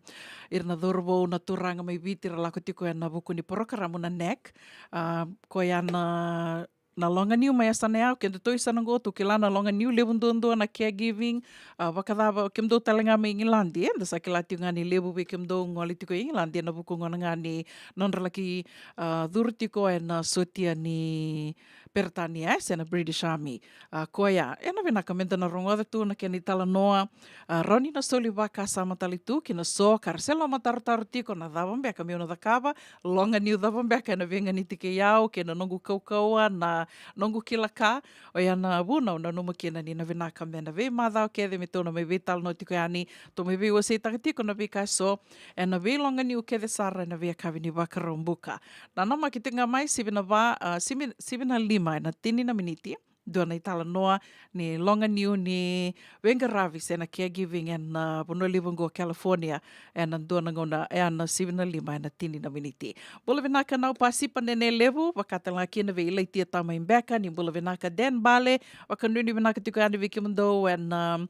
ira na cauravou na turaga mai Viti ra lako tiko ena vuku ni porokaramu na NEC. A, koya na, na loga niu mai yasana ya, o kedatou yasana qo, tou kila na loga niu levu duadua na caregiving, a, vakacava, o kemudou tale ga mai Igiladi, e? Da sa kila tiko ga ni levu vei kemudou gole tiko i Igiladi ena vuku gona ga ni nodra laki, a, curu tiko ena sotia ni Peritania, e, se na British Army. A, koya, ena vinaka meda na rogoca tu na kena italanoa, a, rawa ni na soli vakasama tale tu ki na so ka ra se lomatarotaro tiko na cava beka meu na cakava, loga niu cava beka ena veiganiti kei au, kei na noqu kaukauwa, na noqu kila ka, oya na vuna au nanuma kina ni na vinaka me na veimacawa kece me tou na mai veitalanoa tiko yani, tou mai veiwaseitaka tiko na veika eso, ena veiloga niu kece sara ena veiyakavi ni Vakaraubuka. Na namaki tiko ga mai sivi na va, a, sivi, sivi na lima ena tini na miniti. Dua na italanoa ni loga niu ni veiqaravi se na caregiving ena, a, vanua levu oqo California, ena dua na gauna, ena sivi na lima ena tini na miniti. Bula vinaka Nau Pasipa Nene Levu, vaka tale ga kina vei Ilaitia Tamai Beka, ni bula vinaka Dan Bale, vakanuinui vinaka tiko yani vei kemudou ena,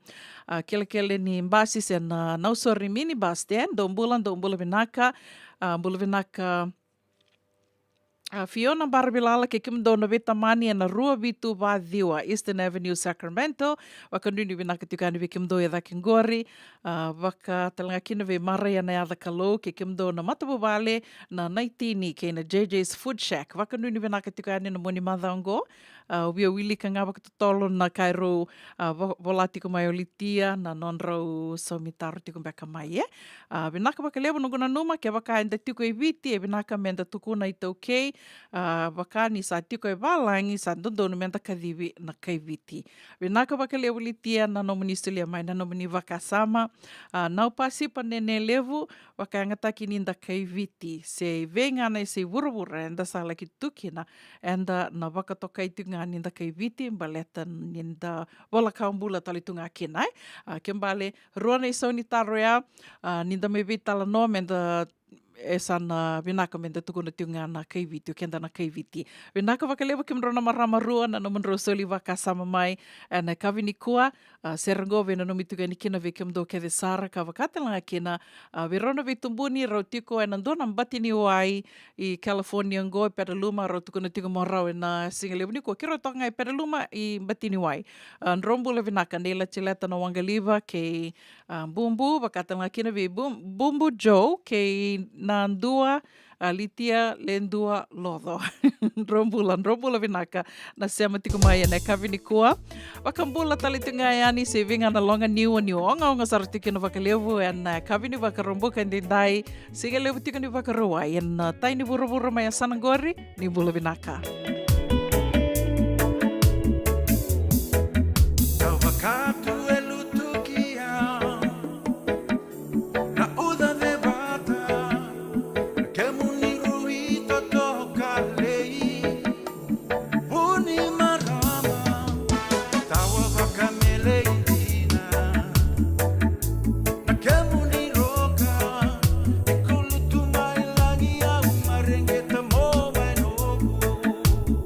a, a, kelekele ni basi se na, a, Nausori mini bus stand, dou bula, dou bula vinaka, a, bula vinaka, a, Fiona Baravilala kei kemudou na veitamani ena rua vitu va ciwa Eastern Avenue, Sacramento. Vakanuinui vinaka tiko yani vei kemudou e cake qori, a, vaka tale ga kina vei Maraia na Yaca Kalou kei kemudou na matavuvale na Naitini kei na J J's Food Shack. Vakanuinui vinaka tiko yani na moni macawa oqo. A, au via wilika ga vakatotolo na ka erau, a, vo-, vola tiko mai o Litia, na nodrau saumi taro tiko beka mai, e. A, vinaka vakalevu, noqu nanuma kevaka eda tiko i Viti, e vinaka meda tukuna iTaukei, a, vaka ni sa tiko e valagi, sa dodonu meda kacivi na kai Viti. Vinaka vakalevu Litia na nomuni solia mai na nomuni vakasama. A, Nau Pasipa Nene Levu, vakayagataki ni da kai Viti, se i vei ga na i se i vuravura eda sa laki tu kina, eda na vakatokai tiko ga ni da kai Viti, baleta ni da vola ka bula tale tu ga kina, e. A, ke bale, rua na i sau ni taro ya, a, ni da mai veitalanoa, me da, e sa na vinaka me da tukuna tiko ga na kai Viti, o keda na kai Viti. Vinaka vakalevu kemudrau na marama rua na nomudrau soli vakasama mai ena yakavi nikua, a, sere qo veinanumi tiko yani kina vei kemudou kece sara, ka vaka tale ga kina, a, vei rau na veitubuni rau tiko ena dua na bati ni wai i California qo, e Petaluma, rau tukuna tiko mo rau ena siga levu nikua, keirau toka ga e Petaluma i bati ni wai. A, drau bula vinaka nei Latileta na Waqaliva kei, a, Bubu, vaka tale ga kina vei Bu-, Bubu Joe kei Nadua, a, Litia Ledua Loco. Drau bula, drau bula vinaka na sema tiko mai ena yakavi nikua. Vakabula tale tiko ga yani se vei ga na loga niu, niu ogaoga sara tiko kina vakalevu ena yakavi ni Vakaraubuka edaidai. Siga levu tiko ni Vakarauwai ena tai ni vuravura mai yasana qori, ni bula vinaka. Tau vakatu e lutukia. Na uca cevata, na kemuni rui totoka lei. Vu ni marama, tawa vakamelei dina. Na kemuni roka, e kulutu mai lagi au mareqeta mo mai noqu.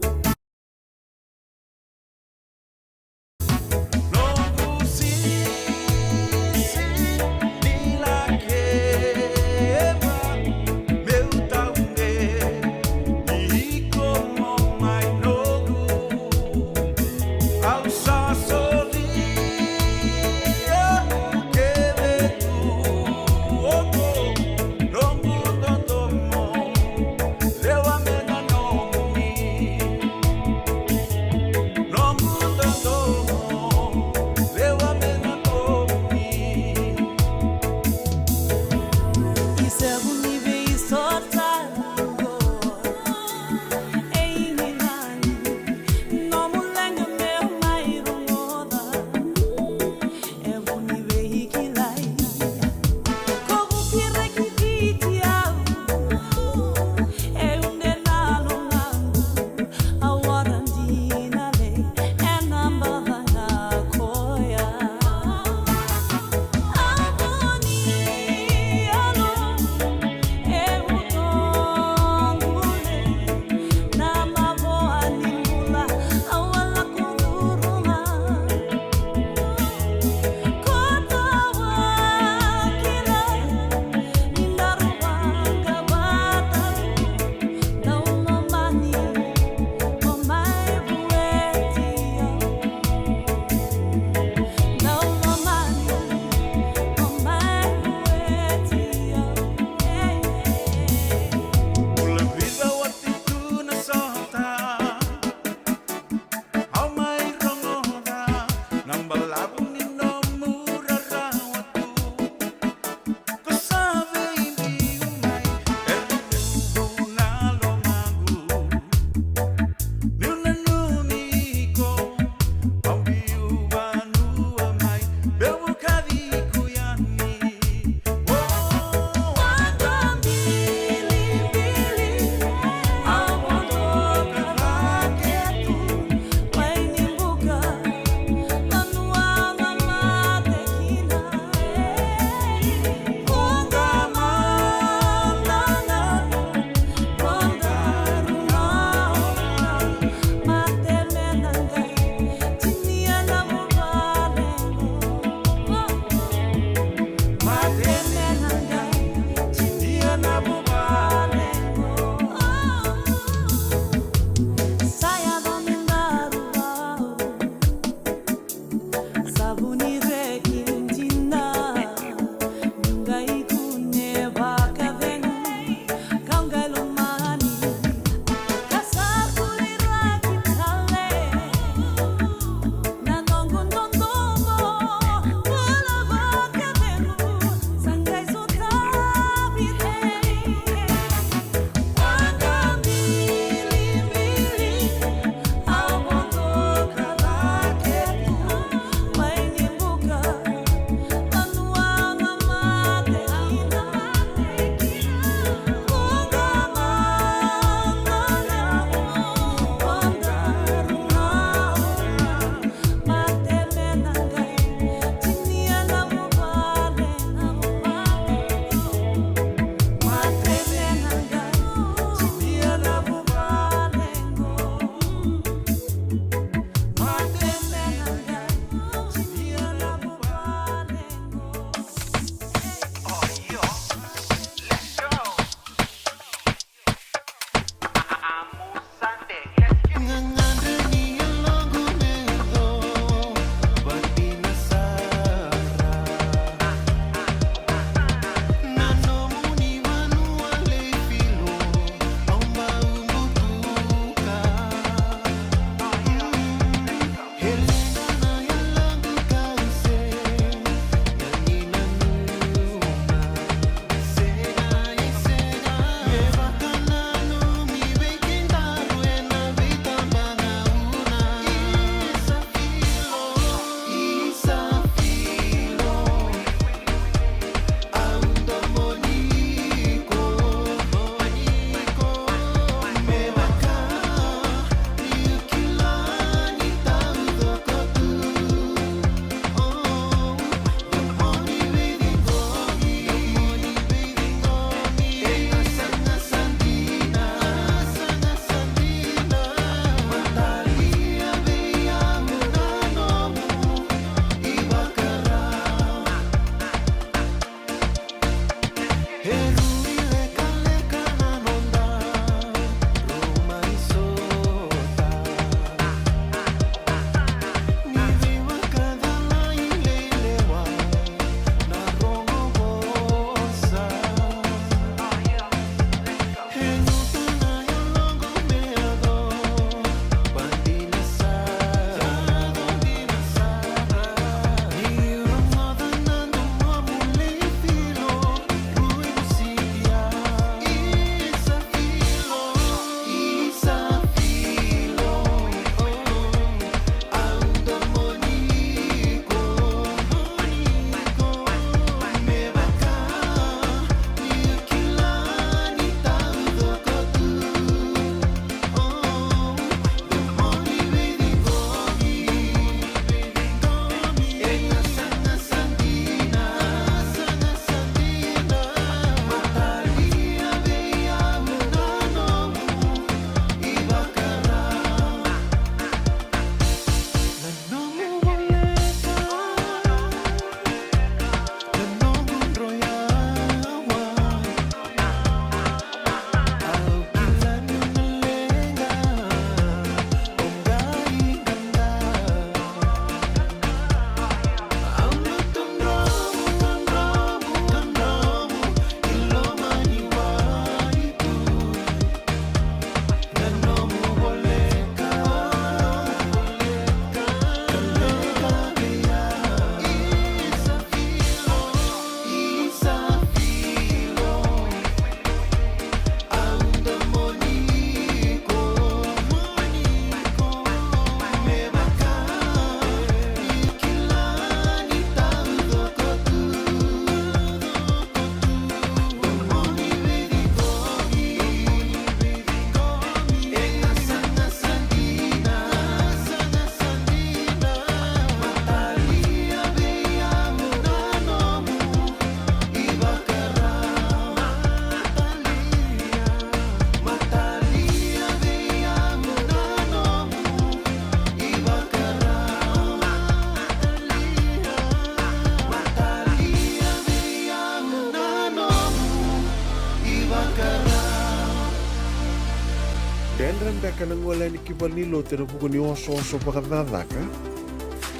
Ka na gole yani ki valenilotu ena vuku ni osooso vakacakacaka,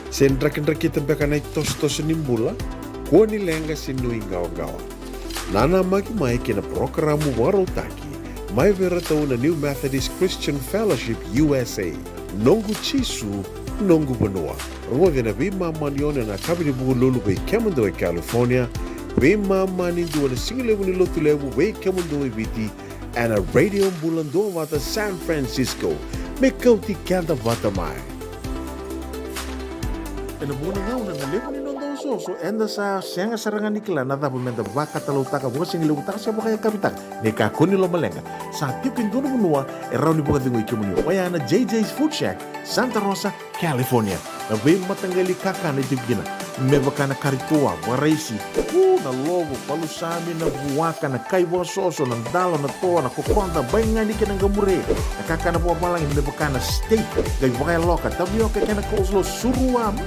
se drakidrakita beka na itosotoso ni bula, kua ni leqa se nuiqawaqawa. Nanamaki mai kei na parokaramu vakarautaki mai vei iratou na New Methodist Christian Fellowship U S A, Noqu Jisu, Noqu Vanua. Rogoci ena veimama ni ono ena yakavi ni Vukelulu vei kemudou e California, veimama ni dua na sigalevu ni Lotulevu vei kemudou e Viti, ena Radio Bula Duavata San Francisco, me kauti keda vata mai. Ena vuqa na gauna na levu ni noda osooso, eda sa sega sara ga ni kila na cava meda vakatautauvata, vakasigalevu taka se vakayakavi taka. Ni kakua ni lomaleqa, sa tiko e dua na vanua e rawa ni vakacegui kemuni, oya na J J's Food Shack, Santa Rosa, California. Na veimataqali kakana e tiko kina, me vaka na kari toa, vakaraisi, u, na lovo, palusami, na vuaka, na kai vakasoso, na dalo, na toa, na kokoda, baigani kei na qamure, na kakana vakavalagi me vaka na steak, qai vakayaloka, tavioka kei na coleslaw, surua, mm,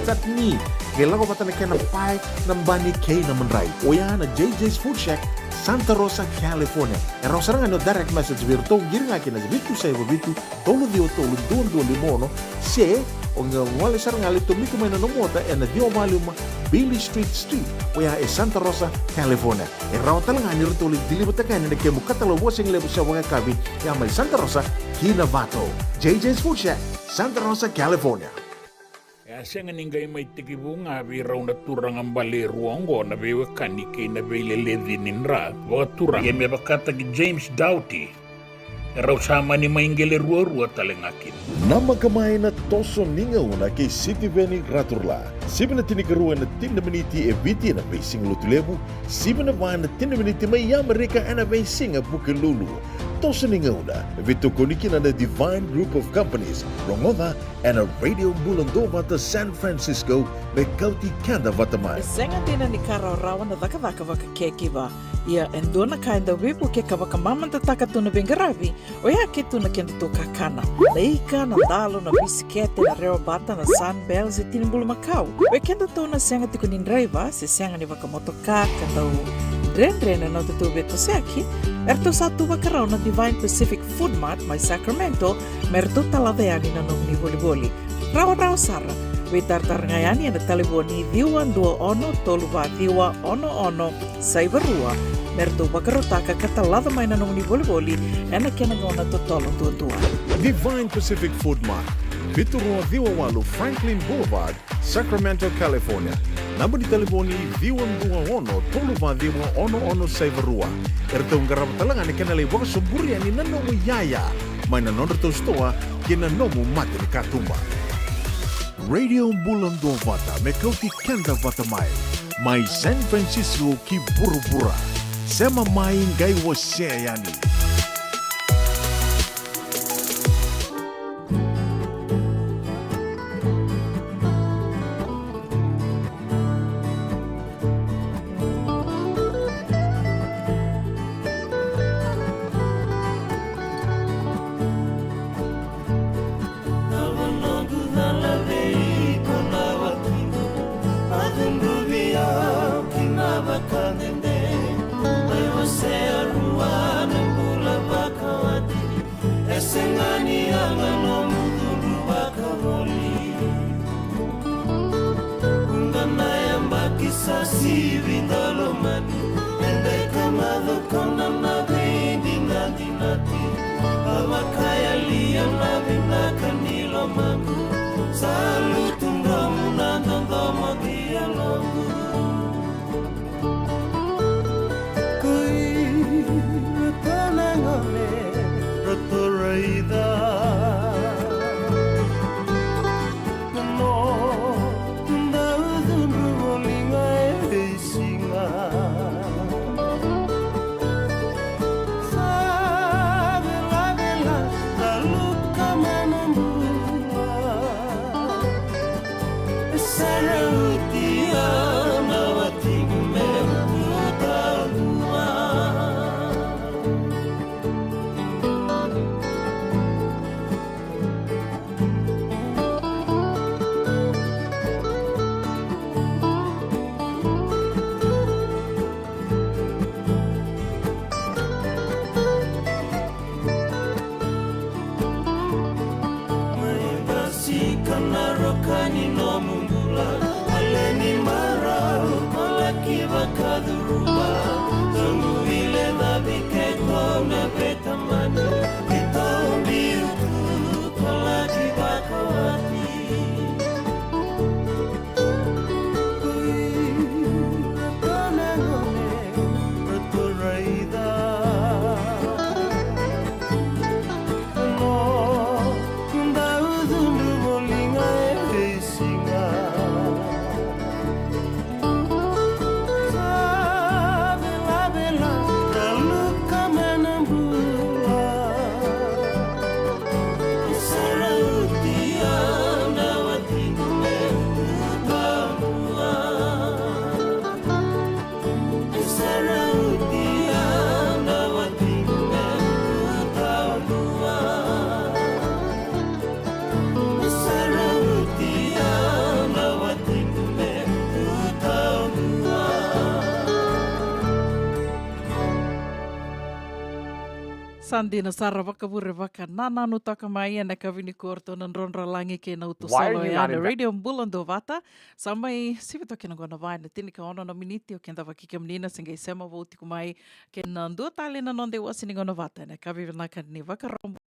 chutney, qai lako vata na kena pae, na bani kei na madrai. Oya na J J's Food Shack, Santa Rosa, California. E rawa sara ga ni o direct message vei iratou, qiri ga kina vitu saiva vitu, tolu ciwa tolu, dua dua lima ono, se o qai gole sara ga lai tomika mai na nomu ota ena ciwa walu lima Beale Street Suite, oya e Santa Rosa, California. E rawa tale ga ni ratou lai deliver-taka yani na kemu katalau vakasigalevu se vakayakavi, ya mai Santa Rosa ki Novato. J J's Food Shack, Santa Rosa, California. E a sega ni qai mai tekivu ga vei rau na turaga bale e rua oqo na veiwekani kei na veileleci ni dra vakaturaga, ia me vakataki James Doughty, e rau sa mani mai qele ruarua tale ga kina. Namaka mai na toso ni gauna kei Sitiveni Raturla. Sivi na tinikarua ena tini na miniti e Viti ena veisiga Lotulevu, sivi na va ena tini na miniti mai Amerika ena veisiga Vukelulu. Toso ni gauna e veitokoni kina na Divine Group of Companies. Rogoca ena Radio Bula Duavata San Francisco, me kauti keda vata mai. E sega dina ni ka rawarawa na cakacaka vakacaregiver. Ia e dua na ka e dau veivuke ka vakamamadataka tu na veiqaravi, oya ke tu na kedatou kakana. Na ika, na dalo, na bisikete, na rewabata, na Sunbell se tini bulumakau. Vei kedatou na sega tiko ni draiva se sega ni vakamotoka ka dau dredre na nodatou veitosoyaki, eratou sa tu vakarau na Divine Pacific Food Mart mai Sacramento, me ratou talaca yani na nomuni volivoli. Rawarawa sara, veitaratara ga yani ena talevoni ciwa dua ono tolu va ciwa ono ono saiva rua, me ratou vakarautaka ka talaca mai na nomuni volivoli ena kena gauna totolo duadua. Divine Pacific Food Mart, vitu rua ciwa walu Franklin Boulevard, Sacramento, California. Naba ni talevoni ciwa dua ono tolu va ciwa ono ono saiva rua. Eratou qarava tale ga na kena lai vakasoburi yani na nomu iyaya mai na nodratou sitoa kei na nomu mata ni katuba. Radio Bula Duavata, me kauti keda vata mai, mai San Francisco ki vuravura. Sema mai qai wasea yani. Na vanua qu cala vei iko na vakina, a cuquvia au ki na vakadede. Mai wasea rua na bula vakawati, e sega ni yaga nomu cudru vakavoli. Uda na yabaki sa sivi da lomani, eda ka macoka na na veidinadinati. A vakayalia na vinaka ni lomaqu, sa lutu dromu na dodomo ni yaloqu. Koi ratou na gone ratou raica, na noda cudru voli ga e veisiga. Na roka ni nomu bula, ale ni marau, ko laki vakacuruma. Sa mu vile na vike ko na veta mani, ki tau biu tu, ko laki vakawati. Ui, ratou na gone, ratou raica. No, dau cudru voli ga e veisiga. Sa velavela, ka luka mai na bula. Sa rauti au na watiqu me tu taudua. Sa dina sara, vakavure vakanananu toka mai ena yakavi nikua o ratou na Drodrolagi kei na Uto Solo ena Radio Bula Duavata. Sa mai sivi toka na gauna va ena tinikaono na miniti, o keda vata kei kemuni na se qai sema vou tiko mai kei na dua tale na noda iwase ni gauna vata ena yakavi vinaka ni Vakaraubuka.